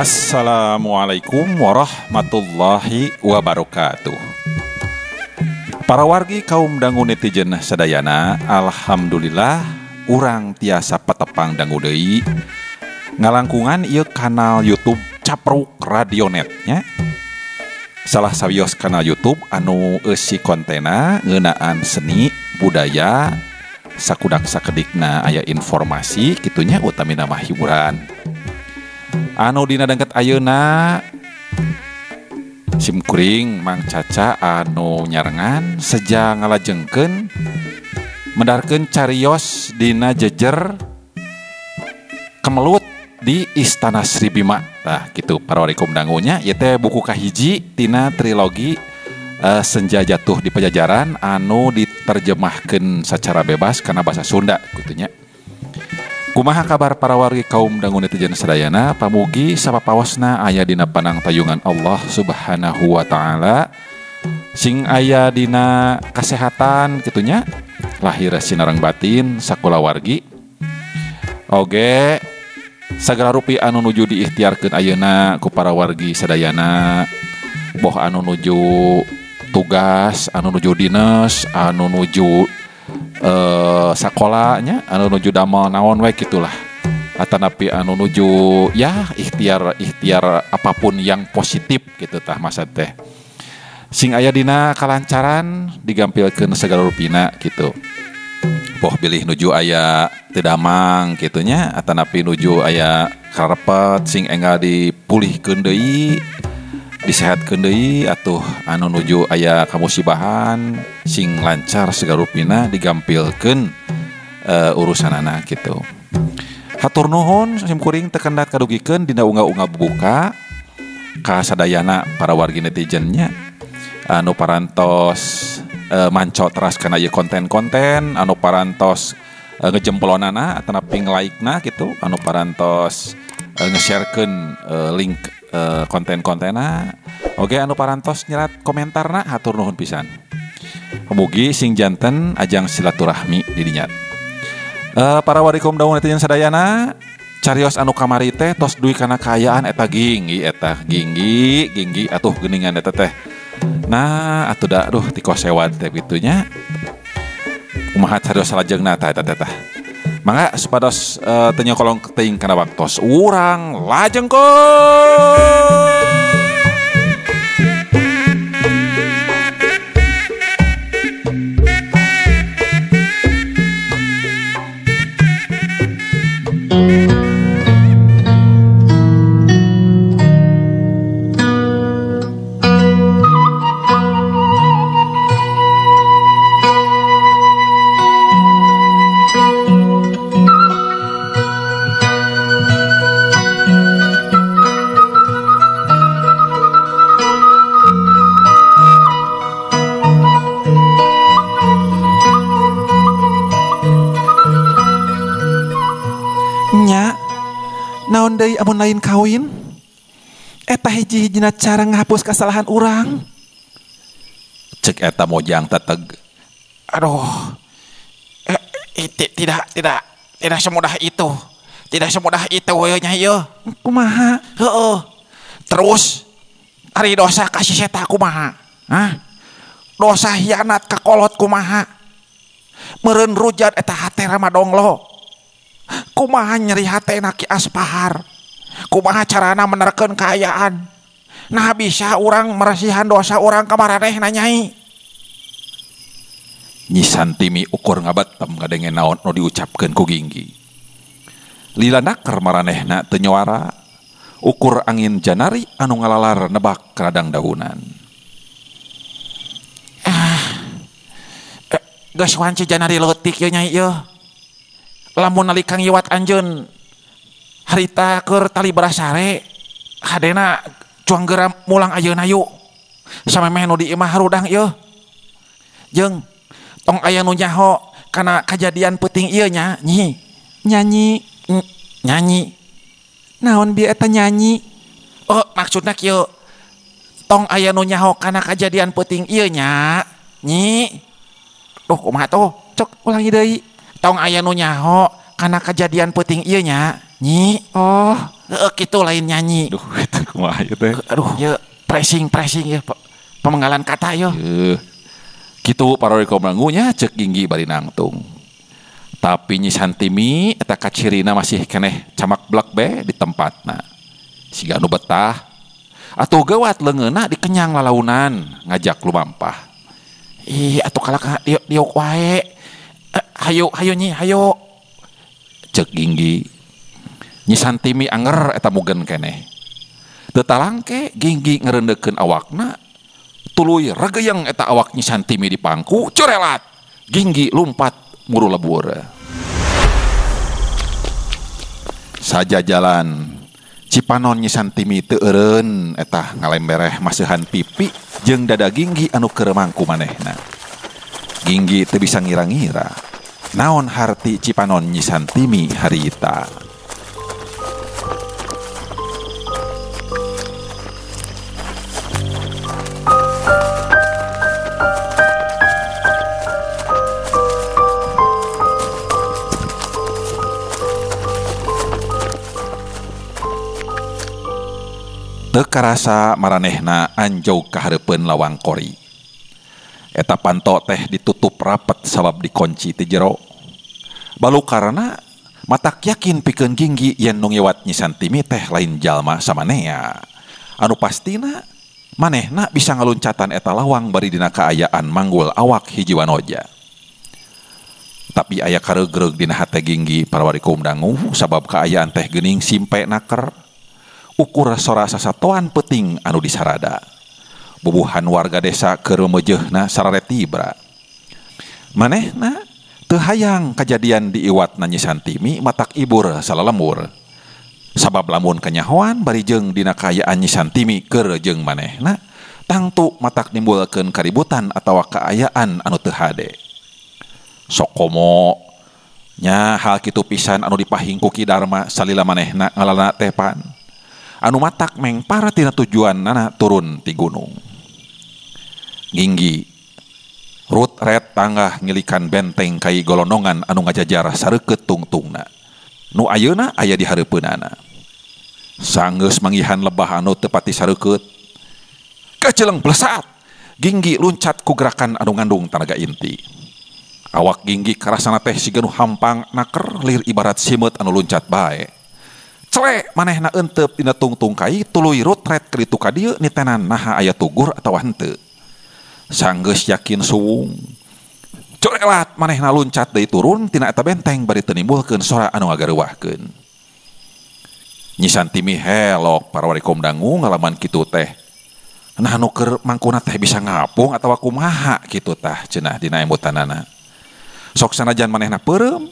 Assalamualaikum warahmatullahi wabarakatuh. Para wargi kaum dangu netizen sadayana, alhamdulillah urang tiasa patepang dangu deui ngalangkungan ieu kanal YouTube Capruk Radionet nya. Salah sawios kanal YouTube anu eusi kontena ngeunaan seni, budaya, sakudak sakedikna aya informasi kitunya utamina mah hiburan. Anu dina dangket ayeuna simkuring Mang Caca anu nyarengan seja ngalajengkeun medarkeun carios dina jejer kemelut di Istana Sri Bima. Tah kitu para warikum dangunya ieu teh buku kahiji tina trilogi Senja Jatuh di Pajajaran anu diterjemahkeun secara bebas kana bahasa Sunda kitu nya. Kumaha kabar para wargi kaum dangu netizen sadayana, pamugi sapapawasna aya dina panang tayungan Allah Subhanahu wa taala, sing aya dina kasehatan kitunya, lahir sinareng batin sakula wargi. Oge sagala rupi anu nuju diikhtiarkeun ayeuna ku para wargi sadayana, boh anu nuju tugas, anu nuju dinas, anu nuju sakolanya, anu nuju damel naon we gitulah, atanapi anu nuju ya ikhtiar apapun yang positif gitu tah masa teh sing aya dina kalancaran digampilkeun segala rupina gitu, boh bilih nuju aya teu damang kitunya, atanapi nuju aya karepet sing enggal dipulihkeun deui, disehatkeun deui, atuh anu nuju aya kamusibahan sing lancar segala rupina digampilkeun urusanana kitu. Hatur nuhun simkuring teu kendat kadugikeun dina unggah-unggah buka ka sadayana para wargi netizennya anu parantos manco teras kana ieu konten-konten, anu parantos ngejempolonana atanapi nge-like-na kitu, anu parantos nge-sharekeun link konten-kontena. Oke, anu parantos nyerat komentarna hatur nuhun pisan. Mugi sing janten ajang silaturahmi di dinya. Para warikum daun netizen sadayana, carios anu kamari teh tos duwi kana kaayaan eta ginggi, eta ginggi, ginggi atuh geuningan eta teh. Nah, atuh da aduh tikosewad teh kitunya. Kumaha carios salajengna tah eta teh tah. Mangga supados teu nyokolong teuing kana waktos urang lajengkeun. Naon deui amun lain kawin? Eta hiji-hijina cara ngahapus kesalahan urang. Cek eta mojang teteg. Aduh. Tidak semudah itu. Tidak semudah itu we nya ieu. Kumaha? Heeh. Terus ari dosa ka si Seta kumaha? Hah? Dosa hianat ka kolot kumaha? Meureun rujat eta hate Rama Donglo. Kumaha nyeri hatena Ki Aspahar, kumaha carana menerkeun kaayaan. Nah bisa urang meresihan dosa urang ka maranehna nyai. Nyi Santimi ukur ngabatem ngadenge naon nu diucapkeun ku Ginggi. Lila naker maranehna teu nyuara, ukur angin janari anu ngalalar nebak radang daunan. Geus wanci janari leutik ieu nyai ieu. Lamun nalika ngiwat anjeun harita keur tali barasare hadena cuang geura mulang ayeuna yuk samemeh nu di imah harudang ieu jeung tong aya nu nyaho kana kajadian peuting ieu nya nyi nyanyi nyanyi naon bieu eta nyanyi. Oh maksudna kieu tong aya nu nyaho kana kajadian peuting ieu nya nyi. Duh kumaha tuh cok ulangi deui. Tong aya nu nyaho kana kajadian peuting ieu nya Nyi. Oh, heeh kitu lain nyanyi. Duh, itu kumaha ieu teh? Aduh, ye pressing ya pemenggalan kata yo. Kitu parori komrangunya cek Ginggi bari nangtung. Tapi Nyi Santimi eta kacirina masih keneh camak blek be di tempatna. Siga nu betah atuh geuwat leungeunna dikenyang lalaunan ngajak lumampah. Ih, atuh kalak diuk wae. Hayu hayu Nyi, hayu. Cek Ginggi. Nyi Santimi anger eta mugen keneh. Teu talangke Ginggi ngerendeukeun awakna tuluy regeyeng eta awak Nyi Santimi di pangku corelat. Ginggi lumpat muru lebur. Saja jalan Cipanon Nyi Santimi teu eureun eta ngalembereh maseuhan pipi jeung dada Ginggi anu keur mangku manehna. Ginggi teu bisa ngira-ngira naon harti Cipanon Nyi Santimi harita. Teu karasa maranehna anjog ka hareupeun lawang kori. Eta panto teh ditutup rapet sabab dikunci ti jero. Balukarna matak yakin pikeun Ginggi yen nu ngiwat Nyi Santimi teh lain jalma samanea. Anu pastina manehna bisa ngaluncatan eta lawang bari dina kaayaan manggul awak hiji wanoja. Tapi aya kareugreug dina hate Ginggi parwarikum dangu sabab kaayaan teh geuning simpe naker. Ukur sora sasatoan peuting anu disarada. Bubuhan warga desa keur meujeuhna sararetibra. Manehna teu hayang kajadian diiwatna Nyi Santimi matak ibur salalembur. Sabab lamun kanyahoan bari jeung dina kaayaan Nyi Santimi keur jeung manehna, tangtu matak nimbulkeun kaributan atawa kaayaan anu teu hade. Sokomo nya hal kitu pisan anu dipahing ku Ki Darma salila manehna ngalana teh pan. Anu matak mengpara tina tujuan nana turun ti gunung. Ginggi rut ret tanggah ngilikan benteng kai golonongan anu ngajajar sareukeut tungtungna. Nu ayeuna aya di hareupeunana. Sanggeus manggihan lebah anu teu pati sareukeut. Kaceleng blesat. Ginggi luncat ku gerakan anu ngandung tanaga inti. Awak Ginggi karasana teh siga nu hampang naker lir ibarat simeut anu luncat bae. Cele manehna entep dina tungtung kai tuluy rutret kritu ka dieu nitenan naha aya tugur atawa henteu. Sanggeus yakin suwung. Corelat manehna luncat deui turun tina eta benteng bari teu nimbulkeun sora anu ngagareuwahkeun. Nyi Santimi helok parwarikum dangu ngalaman kitu teh. Nah nu keur mangkuna teh bisa ngapung atawa kumaha kitu tah cenah dina embutanana. Sok sanajan manehna peureum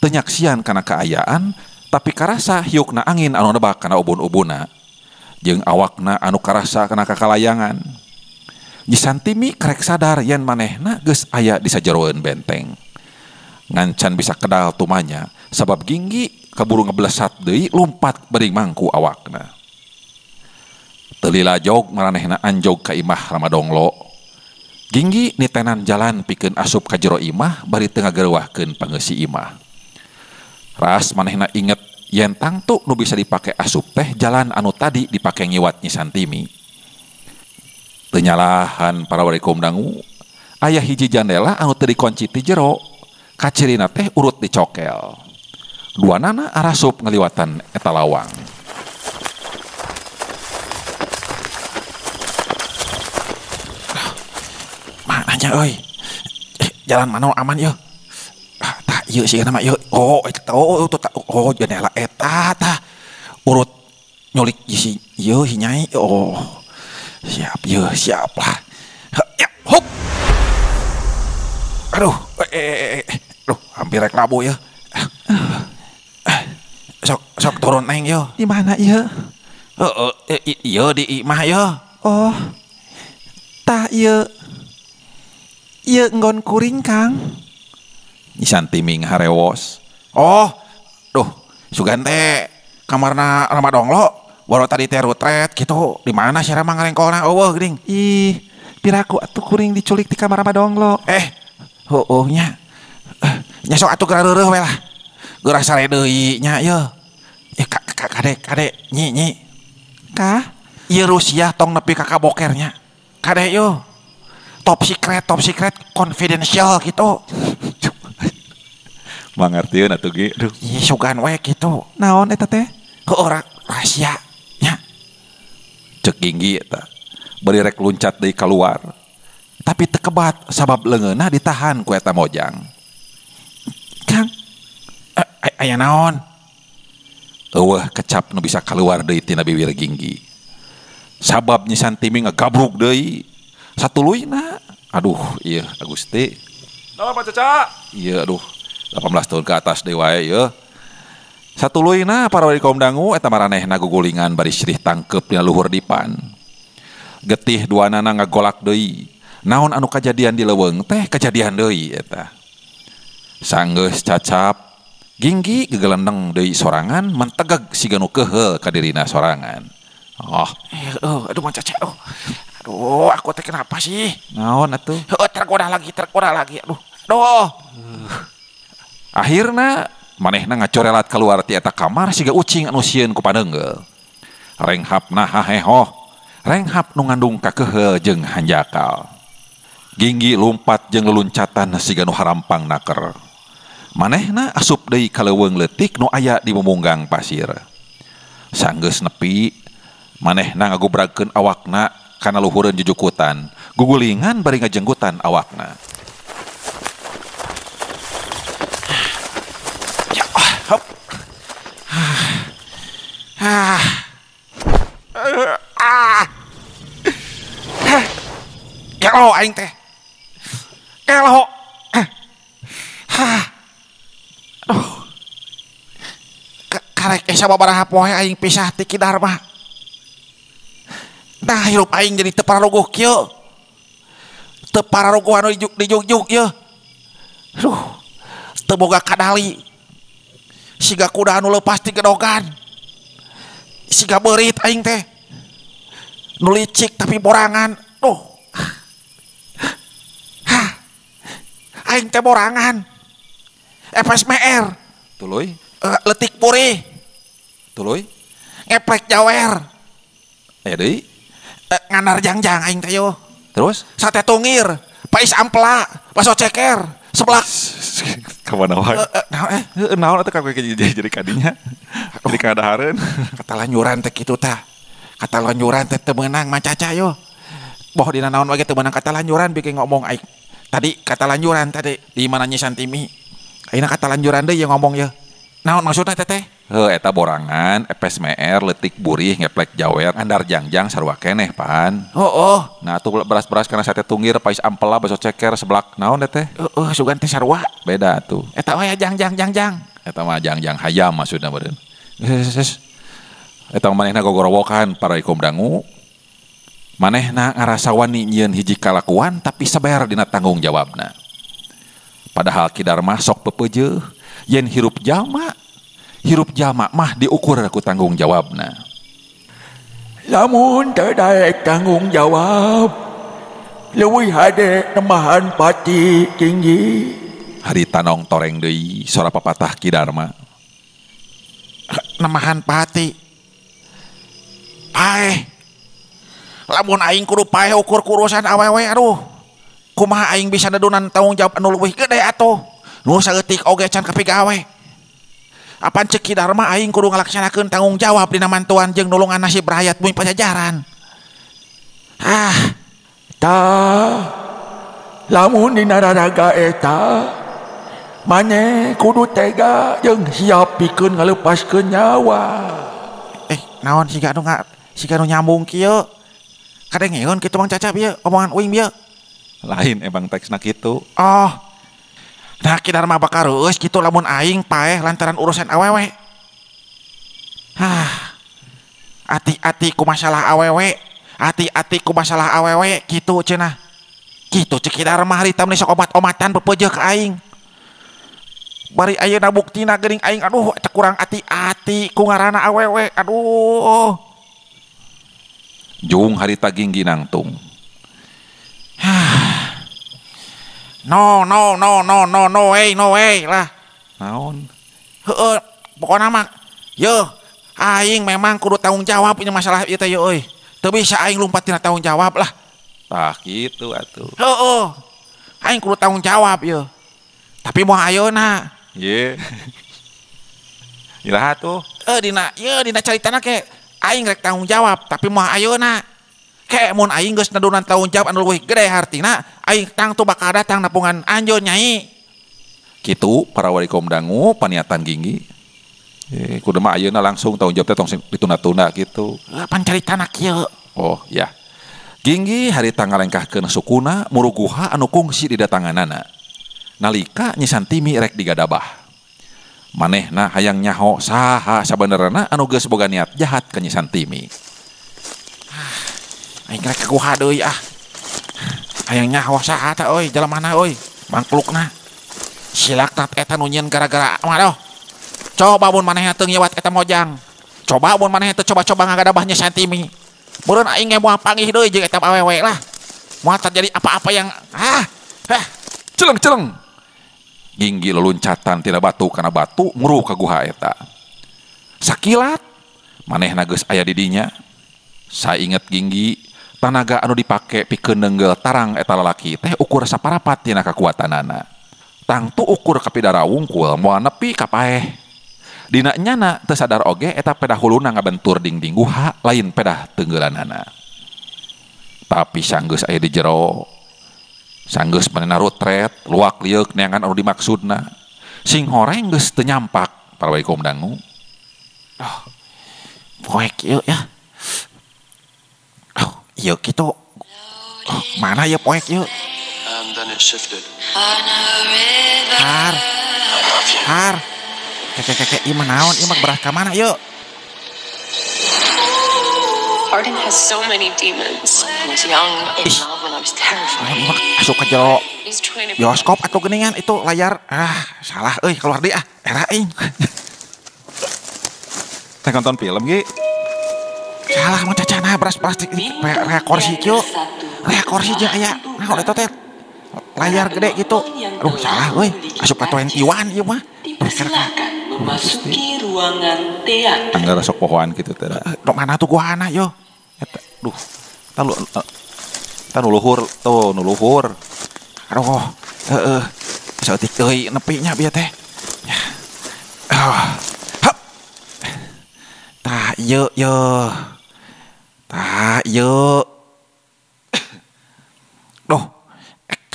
teu nyaksian kana kaayaan tapi karasa hiukna angin anu nebak kana ubun-ubuna jeung awakna anu karasa kana kakalayangan. Nyi Santimi karek sadar yen manehna geus aya di sajeroeun benteng. Ngancan bisa kedal tumanya sabab Ginggi kaburu ngeblesat deui lumpat bari mangku awakna. Teu lila jog maranehna anjog ka imah Rama Donglo. Ginggi nitenan jalan pikeun asup ka jero imah bari teu ngagareuwahkeun pangeusi imah. Ras manehna inget yen tangtu nu bisa dipake asup teh jalan anu tadi dipake ngiwat Nyi Santimi. Teu nyalahan parwarikum dangu, aya hiji jandela anu teu dikunci ti jero, kacirina teh urut dicokel. Duanana arasup ngaliwatan eta lawang. Mananya euy? Jalan mana aman yeuh? Tah ieu sih nama ieu. Oh, eta oh oh jendela eta tah. Urut nyulik si ieu si nyai. Oh. Siap ieu, siap lah. Ya, hop. Aduh, aduh, hampir rek labu ya. Sok sok turun neng yo. Di mana ieu? Heeh, ieu di imah yo. Oh. Tah ieu. Ieu nggon kuring, Kang. Nyi Santimi harewos. Oh, duh, sugan teh kamarna Rama Donglo, baru tadi teh rutret gitu. Di mana si Rama ngarengkolna eueuh geuning? Ih, piraku atuh kuring diculik di kamar Rama Donglo. Heueuh nya. Nya sok atuh geura reureuh we lah. Geura sare deui nya yeuh. Kade kade nyi nyi kah ieu Rusia tong nepi ka kabokernya kade yo top secret confidential gitu. Mangartieun atuh ge. Aduh. Ieu sugan we kitu. Naon eta teh? Heueuh rahasia nya. Cek Ginggi eta. Bari rek luncat deui kaluar. Tapi teu kebat sabab leungeunna ditahan ku eta mojang. Kang, aya naon? Eueuh kecap nu bisa kaluar deui tina bibir Ginggi. Sabab Nyi Santimi ngagabruk deui. Satuluyna. Aduh, ieu Agusti. Naon Pak Caca? Ieu aduh, 18 tahun ke atas deui wae ieu. Satuluyna para wali kaum dangu eta maranehna gugulingan bari sirih tangkeup dina luhur dipan. Getih duanana ngagolak deui. Naon anu kajadian di leuweung teh kajadian deui eta. Sanggeus cacap Ginggi gegelendeng deui sorangan mentegeg siga nu keuheul ka dirina sorangan. Oh, aduh Mang Caca. Oh. Aduh, aku teh kenapa sih? Naon atuh? Heueuh, tergoda lagi, aduh. Aduh. Akhirna manehna ngacorelat keluar ti eta kamar siga ucing anu sieun ku paneunggeul. Renghapna hahehoh, renghap nu ngandung kakeuheul jeung hanjakal. Ginggi lumpat jeung leluncatan siga nu harampang naker. Manehna asup deui ka leuweung leutik nu aya di mumunggang pasir. Sanggeus nepi, manehna ngagubragkeun awakna kana luhureun jujukutan, gugulingan bari ngajenggutan awakna. Ya, hop. Ah. Ah. Gelo aing teh. Gelo. Hah. Aduh. Karek sababaraha poe aing pisah ti Ki Darma. Nah, hirup aing jadi teu pararuguh kieu. Teu pararuguh anu dijugjug ieu. Aduh. Teu boga kadali. Siga kuda anu leupas ti gedogan. Siga beurit aing teh. Nu licik tapi borangan. Duh. Hah. Aing teh borangan. FSMR. Tuluy. Letik purih. Tuluy. Ngeplek jawer. Aya deui. Ngandar jangjang aing teh yo. Terus sate tungir, pais ampela, baso ceker, seblak. Kamana wae? Naon atuh kabeh jadi kadinya. Jadi kadahareun. Katalanjuran teh kitu tah. Katalanjuran teh teu meunang Mang Caca yo. Boh dina naon wae teu meunang katalanjuran bikin ngomong aing. Tadi katalanjuran tadi di mana Nyi Santimi. Ayeuna katalanjuran deui yang ngomong ye. Naon maksudna teh teh? Heuh eta borangan, FSMR, leutik burih, ngeplek jawer, andar jangjang sarua keneh pan. Heueuh. Nah atuh beras-beras kana sate tunggir, pais ampela, baso ceker, seblak naon teh? Heueuh, sugan teh sarua. Beda atuh. Eta mah jangjang jangjang. Eta mah jangjang hayam maksudna meureun. Geus. Eta manehna gogorowokan para ikum dangu. Manehna ngarasa wani nyieun hiji kalakuan tapi sabar dina tanggung jawabna. Padahal Ki Darma sok pepeujeuh yen hirup jalma mah diukur ku tanggung jawabna. Lamun teu daek tanggung jawab, leuwih hade nemahan pati Ginggi. Harita nong toreng deui sora papatah Ki Darma. Nemahan pati. Paeh. Lamun aing kudu paeh ukur kurusan awewe aduh. Kumaha aing bisa nedunan tanggung jawab anu leuwih gede atuh. Nu saeutik oge can kapigawe. Apan cek Ki Darma aing kudu ngalaksanakeun tanggung jawab dina mantuan jeung nulungan nasib rakyat bumi Pajajaran. Ah, tah lamun dina raraga eta maneh kudu tega jeung siap pikeun ngalepaskeun nyawa. Naon siga anu siga nu nyambung kieu. Kadengeun kitu Mang Caca bieu omongan uing bieu. Lain emang teksna kitu. Oh. Nah Ki Darma bakal reueus kitu lamun aing paeh lantaran urusan awewe. Hah. Ati-ati ku masalah awewe, ati-ati ku masalah awewe kitu cenah. Kitu cek Ki Darma harita meni sok omat-omatan pepeujeuh ka aing. Bari ayeuna buktina geuning aing aduh teu kurang ati-ati ku ngaranna awewe aduh. Jung harita Ginggi nangtung. No no no no no no way no way lah. Naon? Heeh, pokona mah yeuh Aing memang kudu tanggung jawab punya masalah ieu teh euy. Teu bisa aing lumpat tina tanggung jawab lah. Tah kitu atuh. Heeh. Aing kudu tanggung jawab ieu. Tapi moal ayeuna. Ye. Iraha tuh? Dina ieu dina caritana ke aing rek tanggung jawab tapi moal ayeuna. Ke mun aing geus nedunan tanggung jawab anu leuwih gede hartina, aing tangtu bakal datang nepungan anjeun nyai. Kitu para wali kaum dangu paniatan Ginggi. Kudu mah ayeuna langsung tanggung jawab teh tong ditunda-tunda kitu. Pan caritana kieu. Oh ya. Ginggi harita ngalengkahkeun sukuna muruguha anu kungsi didatanganana. Nalika Nyi Santimi rek digadabah. Manehna hayang nyaho saha sabenerna anu geus boga niat jahat ka Nyi Santimi. Aing rek ka guha deui ah. Hayang nyaho saha teh euy, jalemana euy, mangklukna. Silakna eta nu nyieun gara-gara mah. Coba mun manehna teu ngiwat eta mojang. Coba mun manehna teu coba-coba ngagadabah Nyi Santimi. Meureun aing ge moal panggih deui jeung eta awewe lah. Moal terjadi apa-apa yang Celeng-celeng. Ginggi leluncatan tina batu kana batu nguru ka guha eta. Sakilat manehna geus aya di dinya. Sainget Ginggi tanaga anu dipake pikeun neunggel tarang eta lalaki teh ukur saparapat tina kakuatanana. Tangtu ukur kapidara wungkul moal nepi ka paeh. Dina nyana teu sadar oge eta pedah huluna ngabentur dingding guha lain pedah teuggeulanana. Tapi sanggeus aya di jero. Sanggeus manehna rutret, luak lieuk neangan anu dimaksudna. Sing horeng geus teu nyampak para wali kaum dangu. Oh, poek ieu ya. Oh, ieu kitu. Oh, mana ieu poek ieu? Har. Har. Keke ieu mah naon? Ieu mah berah ka mana ieu? Arden has so many demons. I was young, in love when I was terrified. Asup ka jero bioskop atau geningan itu layar. Ah, salah euy, keluar deui ah. Era aing. Teh nonton film ge. Salah mah cacana beras plastik rea kursi kieu. Rea kursi jeung aya naon eta teh? Layar gede gitu. Aduh, salah euy. Asup ka 21 ieu mah. Dipersilakan memasuki ruangan teater. Anggar sok pohoan kitu teh. Dok mana tuh guhana yo? Eta, duh. Eta nu luhur tuh, nu luhur. Aduh, heeh. Saeutik euy nepi nya bieu teh. Ya. Hap. Tah ieu ye. Tah ieu. Duh,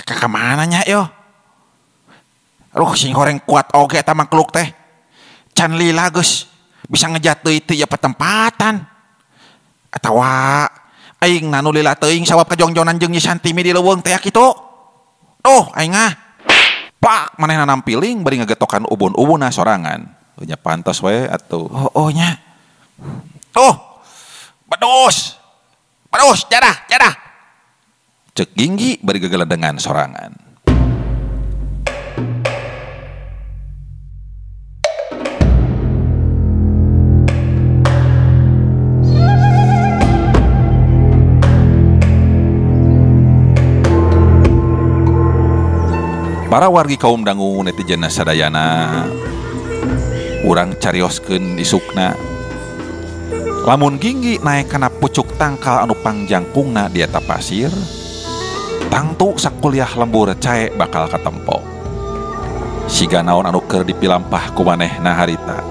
ka mana nya yo? Aduh, sing horeng kuat oge eta makhluk teh. Can lila geus bisa ngejat deui teu ieu petempatan. Atawa aing nanu lila teuing sawab kajongjonan jeung Nyi Santimi di leuweung teh kitu. Duh, aing ah. Pak manehna nampiling bari ngegetokan ubun-ubunna sorangan. Nya pantas we atuh. Oh, nya. Tuh. Bedus. Bedus, jadah, jadah. Cek Ginggi bari gegeledengan sorangan. Para wargi kaum dangu netizen sadayana urang carioskeun isukna. Lamun Ginggi naek kana pucuk tangkal anu pangjangkungna di eta pasir, tangtu sakuliah lembur cae bakal katempo. Siga naon anu keur dipilampah ku manehna harita.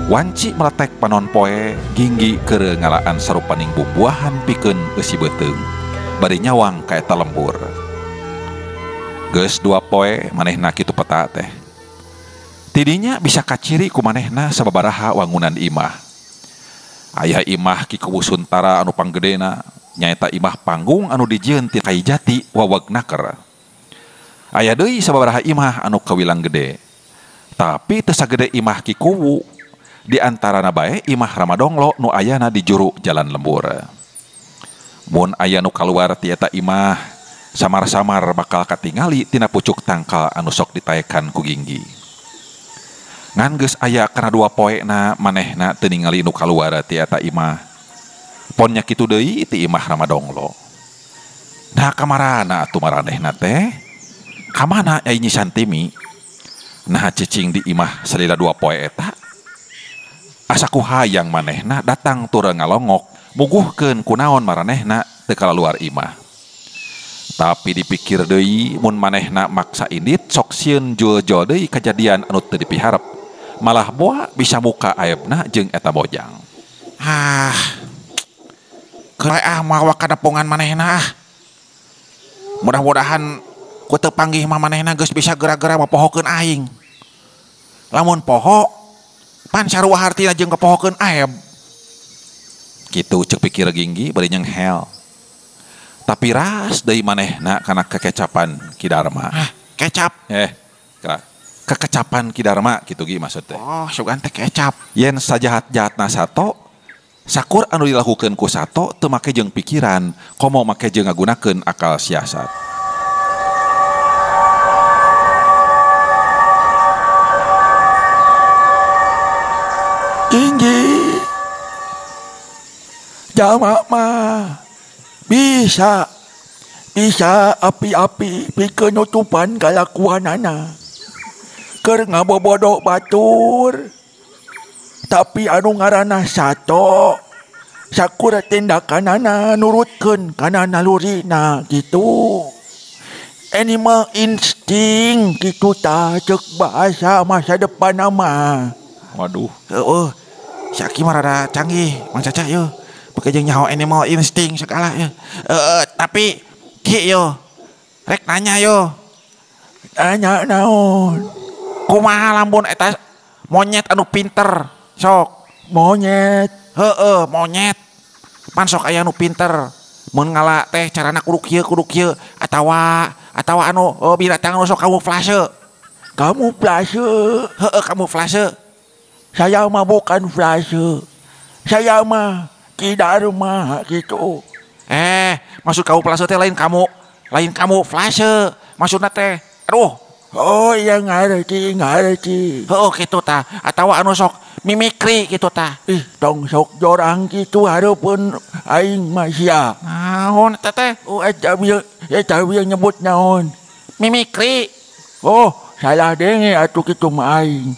Wanci meletek panon poe, Ginggi keur ngalaan sarupaning bubuahan pikeun eusi beuteung, bari nyawang ka eta lembur. Geus dua poe manehna kitu peta teh. Tidinya bisa kaciri ku manehna sababaraha wangunan imah. Aya imah Ki Kuwu Suntara anu panggedena, nyaeta imah panggung anu dijieun ti kai jati wawag naker. Aya deui sababaraha imah anu kawilang gede. Tapi teu sagede imah Ki Kuwu, di antarana bae imah Ramadonglo nu ayana di juru jalan lembur. Mun aya nu kaluar ti eta imah, samar-samar bakal katingali tina pucuk tangkal anu sok ditaekan ku Ginggi. Ngan geus aya kana dua poena manehna teu ningali nu kaluar ti eta imah. Pon nya kitu deui ti imah Ramadonglo. Nah kamarana atuh maranehna teh? Kamana ai Nyi Santimi? Nah cicing di imah salila dua poe eta. Asa ku hayang manehna datang tur ngalongok muguhkeun kunaon maranehna teu kaluar imah. Tapi dipikir deui mun manehna maksa indit sok sieun jol-jol deui kajadian anu teu dipiharep. Malah boa bisa muka aibna jeung eta bojang. Ah. Keun ah mawa kadapongan manehna ah. Mudah-mudahan ku teu panggih mah manehna geus bisa geura-geura mapohokeun aing. Lamun poho pan sarua hartina jeung kapohokeun aib. Kitu ceuk pikir Ginggi bari nyenghel. Tapi ras deui manehna kana kekecapan Ki Darma. Hah, kecap? Kekecapan Ki Darma kitu gi maksud teh. Oh, sugan teh kecap. Yen sajahat-jahatna sato, sakur anu dilakukeun ku sato teu make jeung pikiran, komo make jeung ngagunakeun akal siasat. Ginggi jamak mah bisa api-api pikeun nutupan kalakuanana keur ngabobodo batur. Tapi anu ngaranna sato sakur tindakanana nurutkeun kana nalurina gitu. Animal instinct kitu tah ceuk bahasa masa depan mah. Waduh, heueuh. Si Aki mah rada canggih, Mang Caca yeuh. Pake jeung nyaho animal instinct segala ya. Tapi Ki yo rek nanya yo. Nanya naon? Kumaha lamun eta monyet anu pinter sok? Monyet. Heeh, monyet. Pan sok aya anu pinter. Mun ngala teh carana kudu kieu atawa anu binatang anu sok kamuflase. Kamuflase. Heeh, kamuflase. Saya mah bukan flase. Saya mah Ki Darma gitu. Maksud kamu flase teh lain kamu flase. Maksudna teh aduh. Oh iya ngarti. Heeh kitu tah. Atawa anu sok mimikri kitu tah. Ih tong sok jorang kitu hareupeun aing mah sia. Naon eta teh? Oh eta bieu nyebut naon? Mimikri. Oh salah denge atuh kitu mah aing.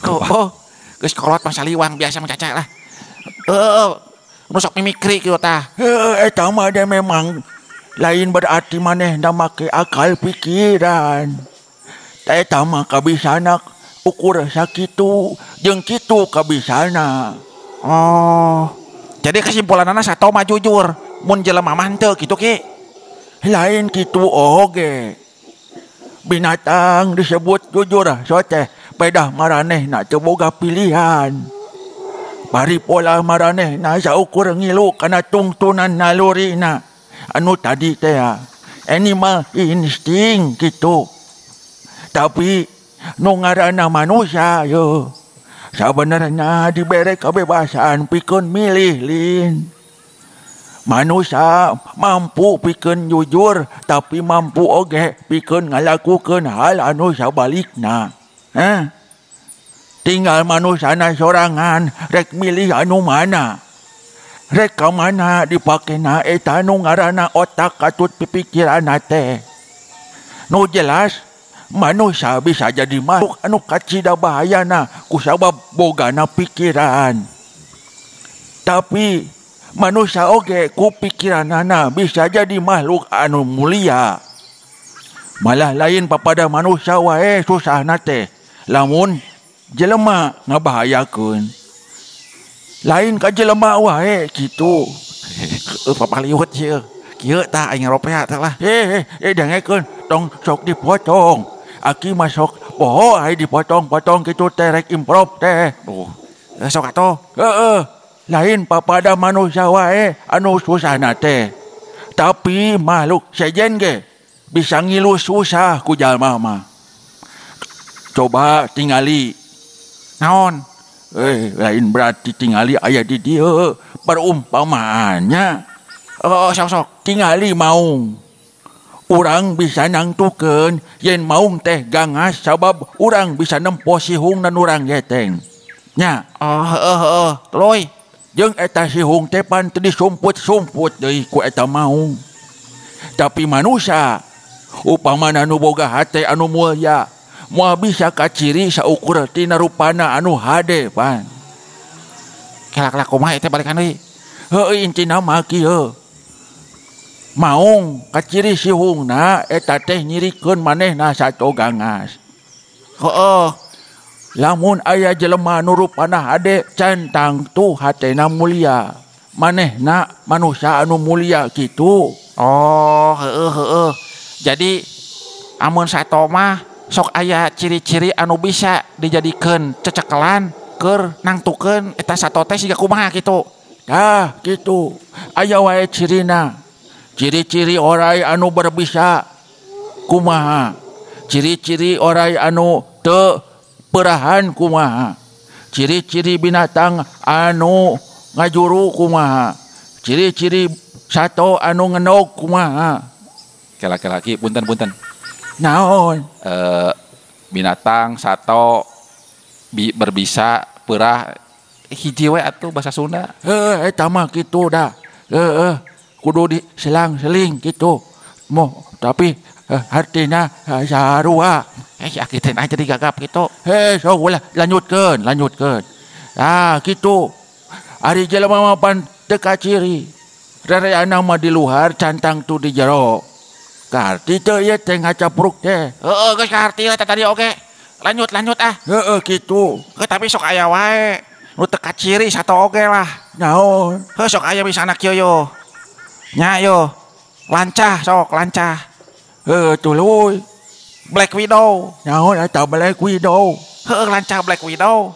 Oh, geus kolot mah saliwang biasa mah Caca lah. Nu sok mimikri kitu tah. Heuh eta mah de memang lain berarti manehna make akal pikiran. Eta mah kabisana ukur sakitu jeung kitu kabisana. Oh. Jadi kesimpulanana sato mah jujur, mun jelema mah henteu kitu Ki. Lain kitu oge. Binatang disebut jujur so teh pedah maranehna teu boga pilihan. Bari pola maranehna saukur ngilu kana tungtunan nalurina. Anu tadi teh animal instinct gitu. Tapi nu ngaranna manusia yo sabenerna dibere kebebasan pikeun milih lin. Manusia mampu pikeun jujur tapi mampu oge pikeun ngalakukeun hal anu sabalikna. Heh. Tinggal manusana sorangan rek milih anu mana. Rek ka mana dipakena eta nu ngaranna otak katut pipikiranna teh. Nu jelas manusia bisa jadi makhluk anu kacida bahayana kusabab bogana pikiran. Tapi manusia oge ku pikiranana bisa jadi makhluk anu mulia. Malah lain papada manusia wae susahna teh lamun jelema ngabahayakeun. Lain ka jelema wae kitu. Papaliut sieun. Kieu tah aing ropea teh lah. Dengekeun tong sok dipotong. Aki mah sok poho ai dipotong-potong kitu teh rek improv teh. Duh. Sok atuh. Heeh. Lain papada manusia wae anu susahna teh. Tapi makhluk sejen ge bisa ngilu susah ku jalma mah. Coba tingali. Naon? Lain berarti tingali aya di dieu perumpamaannya. Oh, sok-sok. Tingali maung. Urang bisa nangtukeun yen maung teh gangas sabab urang bisa nempo sihung dan urang geteng. Nya. Oh, heeh, tuluy. Jeung eta sihung teh pan teu disumput-sumput deui ku eta maung. Tapi manusia upamana nu boga hate anu mulia moal bisa kaciri saukur tina rupana anu hade pan. Kela-kela kumaha teh balikan deui. Heuh intina mah kieu. Maung kaciri sihungna eta teh nyirikeun manehna sato gangas. Heeh. Lamun aya jelema nu rupana hade can tangtu hatena mulia. Manehna manusia anu mulia kitu. Oh, heeh heeh. Jadi amun sato mah sok aya ciri-ciri anu bisa dijadikeun cecekelan keur nangtukeun eta sato teh siga kumaha kitu. Tah kitu. Aya wae cirina. Ciri-ciri orai anu berbisa kumaha. Ciri-ciri orai anu teu perahan kumaha. Ciri-ciri binatang anu ngajuru kumaha. Ciri-ciri sato anu ngenog kumaha. Kela-kela ki punten-punten. Naon? Binatang sato berbisa perah hiji we atuh bahasa Sunda. Heuh eta mah kitu dah. Heuh kudu diselang-seling kitu. Moh tapi artina sarua. Si aki teh jadi gagap kitu. Heh sok ulah lanjutkeun, lanjutkeun. Ah kitu. Ari jelema mah pan teu kaciri. Rereana mah di luar cantang tu di jero. Kaharti teu ieu teh ngacapruk teh. Heeh geus kaharti we tadi oge. Lanjut lanjut ah. Heeh kitu. Heuh tapi sok aya wae nu teu kaciri sato oge lah. Naon? Heuh sok aya misalna kieu yo. Nya yo. Lancah sok lancah. Heuh tuluy. Black Widow. Naon eta Black Widow? Heuh lancah Black Widow.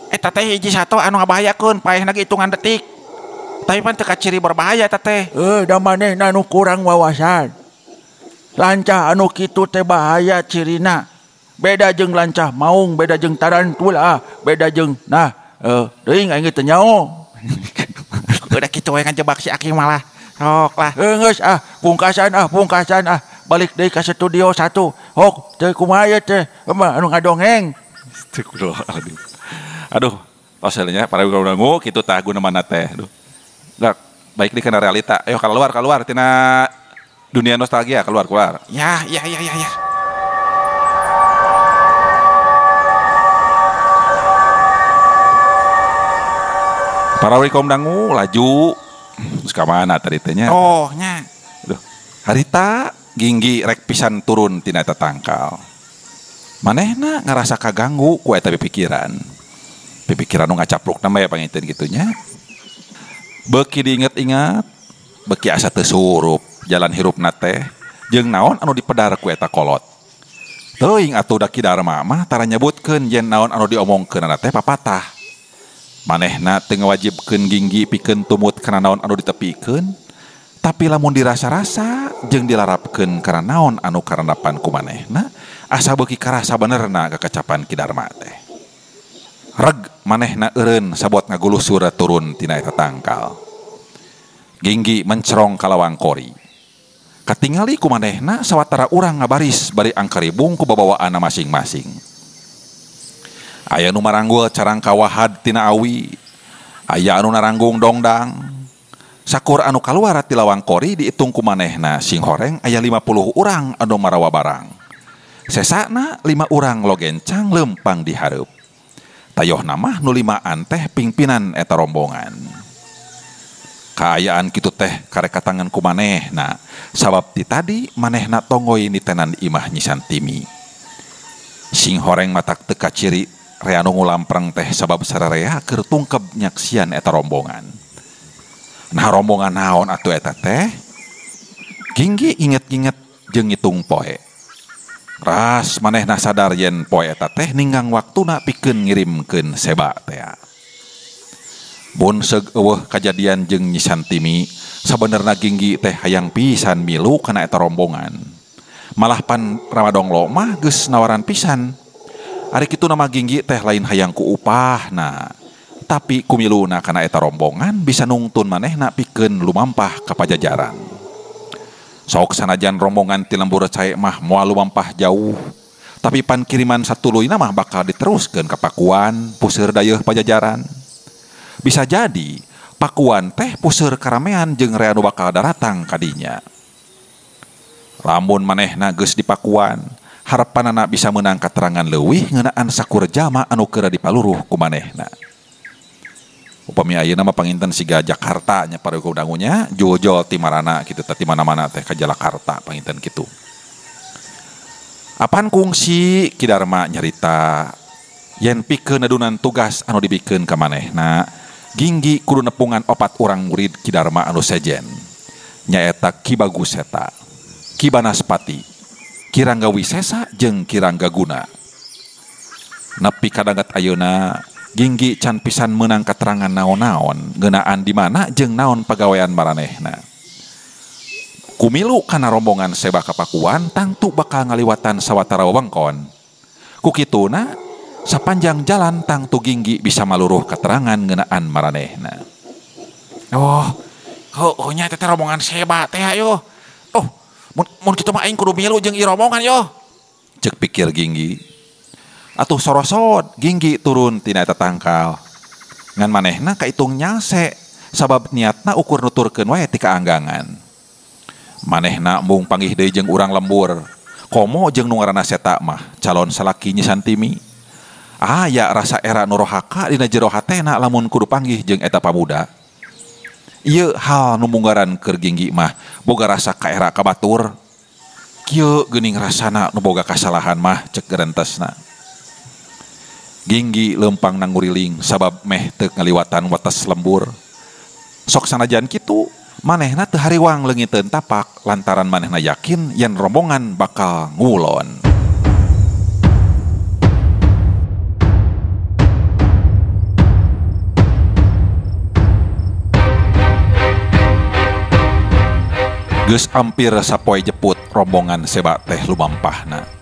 Eta teh hiji sato anu ngabahayakeun paehna ge hitungan detik. Tapi pan teu kaciri berbahaya eta teh. Heuh da manehna nu kurang wawasan. Lancah anu kitu teh bahaya cirina. Beda jeung lancah maung, beda jeung tarantula, beda jeung nah teuing aing teu nyaho. Udah kitu we ngajebak si aki malah. Sok lah. Geus ah, pungkasan ah, pungkasan ah. Balik deui ka studio 1. Hok, teh kumaha ieu teh? Mah anu ngadongeng. Aduh. Aduh, tos nya para dangu kitu tah guna mana teh. Aduh. Nah, baik di kana realita. Ayo keluar keluar tina dunia nostalgia, keluar keluar. Ya, ya, ya, ya, ya. Para wikom dangu laju. Terus ka mana tadi teh nya? Oh, nya. Aduh. Harita Ginggi rek pisan turun tina eta tangkal. Manehna ngarasa kaganggu ku eta pipikiran. Pipikiran nu ngacaprukna mah ya pangiten kitu nya. Beuki diinget-inget, beuki asa teu surup jalan hirupna teh jeung naon anu dipedar ku eta kolot. Teuing atuh da Ki Darma mah tara nyebutkeun yen naon anu diomongkeunana teh papatah. Manehna teu ngawajibkeun Ginggi pikeun tumut kana naon anu ditepikeun, tapi lamun dirasa-rasa jeung dilarapkeun kana naon anu karandapan ku manehna, asa beuki karasa benerna kakacapan Ki Darma teh. Reg manehna eureun sabot ngagulusur turun tina eta tangkal. Ginggi mencerong ka lawang kori. Katingali ku manehna sawatara urang ngabaris bari angkaribung ku babawaanna masing-masing. Aya nu maranggul carangka wahad tina awi, aya anu naranggung dongdang. Sakur anu kaluar ti lawang kori diitung ku manehna sing horeng aya 50 urang anu marawa barang. Sesana 5 urang logencang lempang di hareup. Tayohna mah nu 5an teh pingpinan eta rombongan. Kaayaan kitu teh karekatangan ku manehna, sabab ti tadi manehna tongoy nitenan imah Nyi Santimi. Sing horeng matak teu kaciri rea nu ngulampreng teh sabab sararea keur tungkeb nyaksian eta rombongan. Nah rombongan naon atuh eta teh? Ginggi inget-inget jeung ngitung poe. Ras manehna sadar yen poe eta teh ninggang waktuna pikeun ngirimkeun seba tea. Mun seug eueuh kajadian jeung Nyi Santimi, sabenerna Ginggi teh hayang pisan milu kana eta rombongan. Malah pan Ramadonglo mah geus nawaran pisan. Ari kitu nama Ginggi teh lain hayang ku upahna, tapi kumiluna kana eta rombongan bisa nungtun manehna pikeun lumampah ka Pajajaran. Sok sanajan rombongan ti lembur cae mah moal lumampah jauh, tapi pan kiriman satuluyna mah bakal diteruskeun ka Pakuan, puseur dayeuh Pajajaran. Bisa jadi Pakuan teh puseur karamean jeung rea nu bakal daratang kadinya. Lamun manehna geus di Pakuan, harapanana bisa meunang katerangan leuwih ngeunaan sakur jalma anu keur dipaluruh ku manehna. Upami ayeuna mah panginten siga Jakarta nya para dangunya jol-jol ti marana kitu teh ti mana-mana teh ka Jalakarta panginten kitu. Apan kungsi Ki Darma nyarita yen pikeun nedunan tugas anu dibikeun ka manehna Ginggi kudu nepungan opat urang murid Ki Darma anu sejen nyaeta Ki Bagus Seta, Ki Banaspati, Ki Rangga Wisesa jeung Ki Rangga Guna. Nepi kadanget ayeuna Ginggi can pisan meunang katerangan naon-naon ngeunaan di mana jeung naon pagawean maranehna. Kumilu kana rombongan Seba Kapakuan tangtu bakal ngaliwatan sawatara wewengkon. Ku kituna sapanjang jalan tangtu Ginggi bisa maluruh katerangan ngeunaan maranehna. Oh, heueuh nya teh rombongan Seba teh ayo. Oh, mun kitu mah aing kudu milu jeung ieu rombongan yo. Ceuk pikir Ginggi. Atuh sorosod Ginggi turun tina eta tangkal. Ngan manehna kaitung nyalse sabab niatna ukur nuturkeun wae ti kaanggangan. Manehna embung panggih deui jeung urang lembur. Komo jeung nu ngaranna Seta mah calon salaki Nyi Santimi. Aya rasa era nu rohaka dina jero hatena lamun kudu panggih jeung eta pamuda. Ieu hal nu munggaran keur Ginggi mah boga rasa kaera ka batur. Kieu geuning rasana nu boga kasalahan mah cek gerentesna. Ginggi lempang nanguriling sabab meh teu ngaliwatan wates lembur. Sok sanajan kitu manehna teu hariwang leungiteun tapak lantaran manehna yakin yen rombongan bakal ngulon. Geus ampir sapoe jeput rombongan Seba teh lumampahna.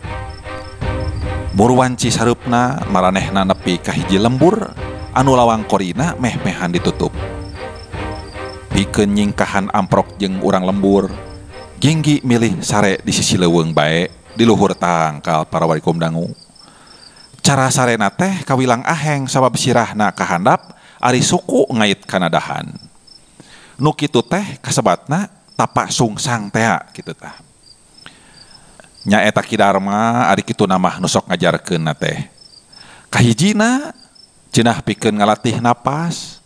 Murwanci sareupna maranehna nepi ka hiji lembur anu lawang korina meh-mehan ditutup. Pikeun nyingkahan amprok jeung urang lembur, Ginggi milih sare di sisi leuweung bae di luhur tangkal para warikum dangu. Cara sarena teh kawilang aheng sabab sirahna kahandap ari suku ngait kana dahan. Nu kitu teh kasebatna tapak sungsang tea kitu tah. Nyaeta Ki Darma ari kitu namah nu sok ngajarkeunna teh. Kahijina cenah pikeun ngalatih napas.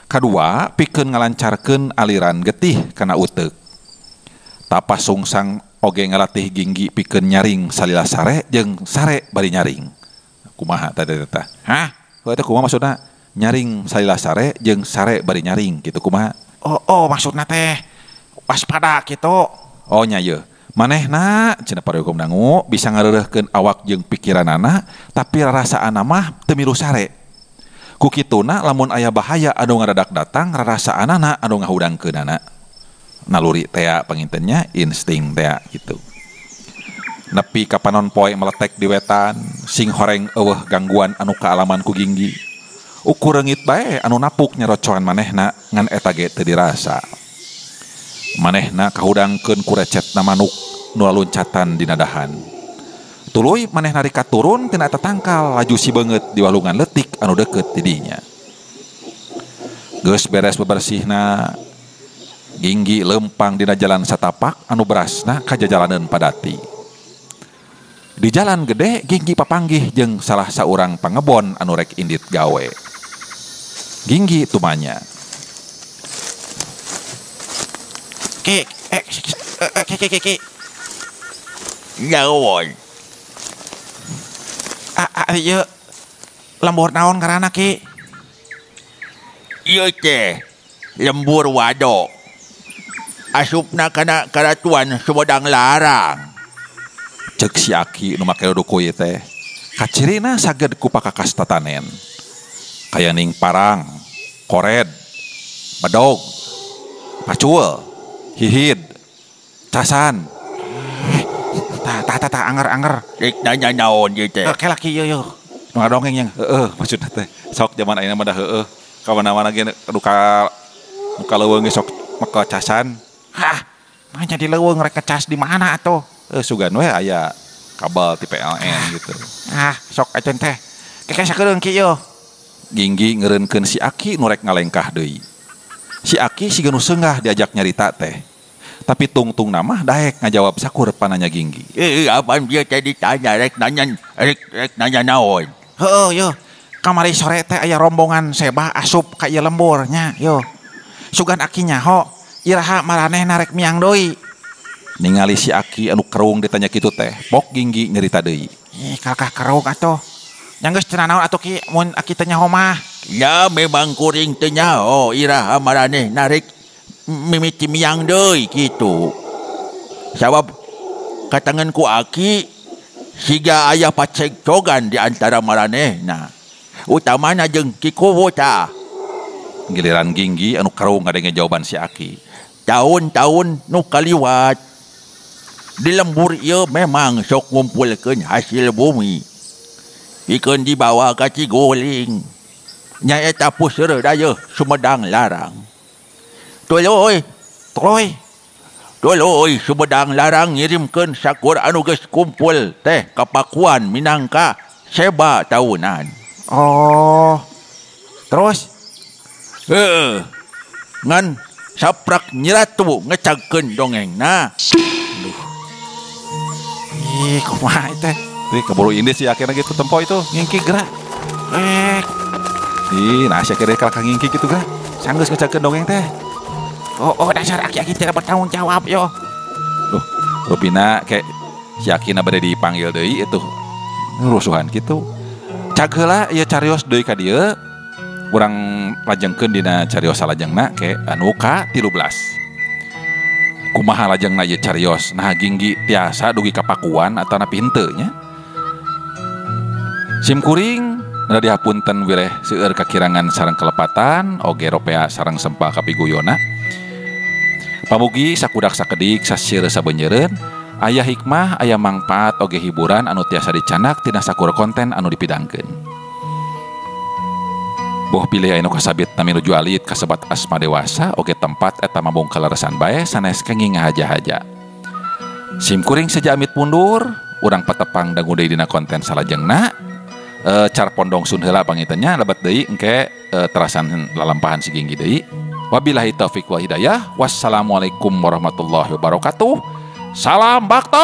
Kadua pikeun ngalancarkeun aliran getih kana uteuk. Tapa sungsang oge ngalatih Ginggi pikeun nyaring salila sare jeung sare bari nyaring. Kumaha teh teh teh? Hah? Heuh teh kumaha maksudna? Nyaring salila sare jeung sare bari nyaring kitu kumaha? Oh, maksudna teh waspada kitu. Oh nya yeuh. Manehna cenah para dangu bisa ngareureuhkeun awak jeung pikiranana tapi rarasaanna mah teu milu sare. Ku kituna lamun aya bahaya anu ngadadak datang rarasaanana anu ngahudangkeunana. Naluri tea pangintennya insting tea gitu. Nepi ka panon poe meletek di wetan sing horeng eueuh gangguan anu kaalaman ku Ginggi. Ukur reungit bae anu napuk nyarocoan manehna ngan eta ge teu dirasa. Manehna kahudangkeun ku recetna manuk nu laluncatan dina dahan. Tuluy manehna rika turun tina eta tangkal laju si beungeut di walungan leutik anu deukeut ti dinya. Geus beres bebersihna, Ginggi lempang dina jalan satapak anu berasna ka jajalaneun padati. Di jalan gede Ginggi papanggih jeung salah saurang pangebon anu rek indit gawe. Ginggi tumanya. Ki, ki, ki, ki. Naon? Ieu lembur naon ngaranna Ki? Ieu teh lembur wadok. Asupna kana karatuan Sumedang Larang. Ceuk si Aki nu make duku ieu teh. Kacirina saged ku pakakas tatanen. Kayaning parang, kored, bedog, pacul, hihid, casan. Tah tah tah anger-anger. Rek nanya naon ieu teh? Oke laki ieu yeuh. Nu ngadongeng yang heueuh maksudna teh. Sok jaman ayeuna mah da heueuh. Ka mana-mana ge nu ka leuweung ge sok maka casan. Hah, mah jadi leuweung rek ngecas di mana atuh? Sugan we aya kabel ti PLN gitu. Ah, sok atuh teh. Keke sakedeung ki yeuh. Ginggi ngeureunkeun si Aki nu rek ngalengkah deui. Si Aki siga nu seungah diajak nyarita teh. Tapi tungtung mah daek ngajawab sakur pananya Ginggi. Apaan dia teh ditanya rek nanya rek nanya naon? Heueuh yeuh. Kamari sore teh aya rombongan Seba asup ka ieu lembur nya yo. Sugan aki nyaho iraha maranehna rek miang deui. Ningali si aki anu kerung ditanya kitu teh, pok Ginggi nyerita deui. Ih, kalkah kerung atuh. Nya geus cenah naon atuh ki mun aki teh nyaho mah. Ya memang kuring teu nyaho iraha maranehna rek mimiti miang deui kitu. Sabab katangan ku aki siga aya pacekcogan di antara maranehna. Utamana jeung Ki Kuwu tah. Giliran Ginggi anu kerung ngadenge jawaban si aki. Tahun-tahun nu kaliwat di lembur ieu memang sok ngumpulkeun hasil bumi. Pikeun dibawa ka Ciguling. Nyaeta puseur dayeuh Sumedang Larang. Tuluy, tuluy. Tuluy Sumedang Larang ngirimkeun sakur anu geus kumpul teh ka Pakuan minangka seba taunan. Oh. Terus? Heeh. Ngan saprak Nyi Ratu ngecagkeun dongengna. Ih, kumaha teh? Ih, keburu ini sih akhirnya gitu tempo itu ngingki gerak. Ih, nah si akhirnya kalakah ngingki gitu gerak. Sanggeus ngecagkeun dongeng teh. Oh, dasar aki-aki tidak bertanggung jawab yo. Duh, rupina kayak si aki na bade dipanggil deui itu. Rusuhan gitu. Cag heula ieu carios deui ka dieu. Urang lajengkeun dina carios salajengna ke anu ka 13. Kumaha lajengna ieu carios? Nah Ginggi tiasa dugi ka Pakuan atanapi henteu nya. Sim kuring rada dihapunten wireh seueur kakirangan sareng kelepatan oge ropea sareng sempa kapiguyona. Pamugi sakudak sakedik sasir sabeunyereun aya hikmah aya mangpaat oge hiburan anu tiasa dicandak tina sakur konten anu dipidangkeun. Boh pilih anu kasabit nami nuju alit kasebat asma dewasa oge tempat eta mabung kaleresan bae sanes kenging ngahaja-haja. Sim kuring seja amit mundur, urang patepang dangu deui dina konten salajengna. Car pondong sun heula pangitenya lebat deui engke terasan lalampahan si Ginggi deui. Wabillahi taufik wal hidayah. Wassalamualaikum warahmatullahi wabarakatuh. Salam bakto.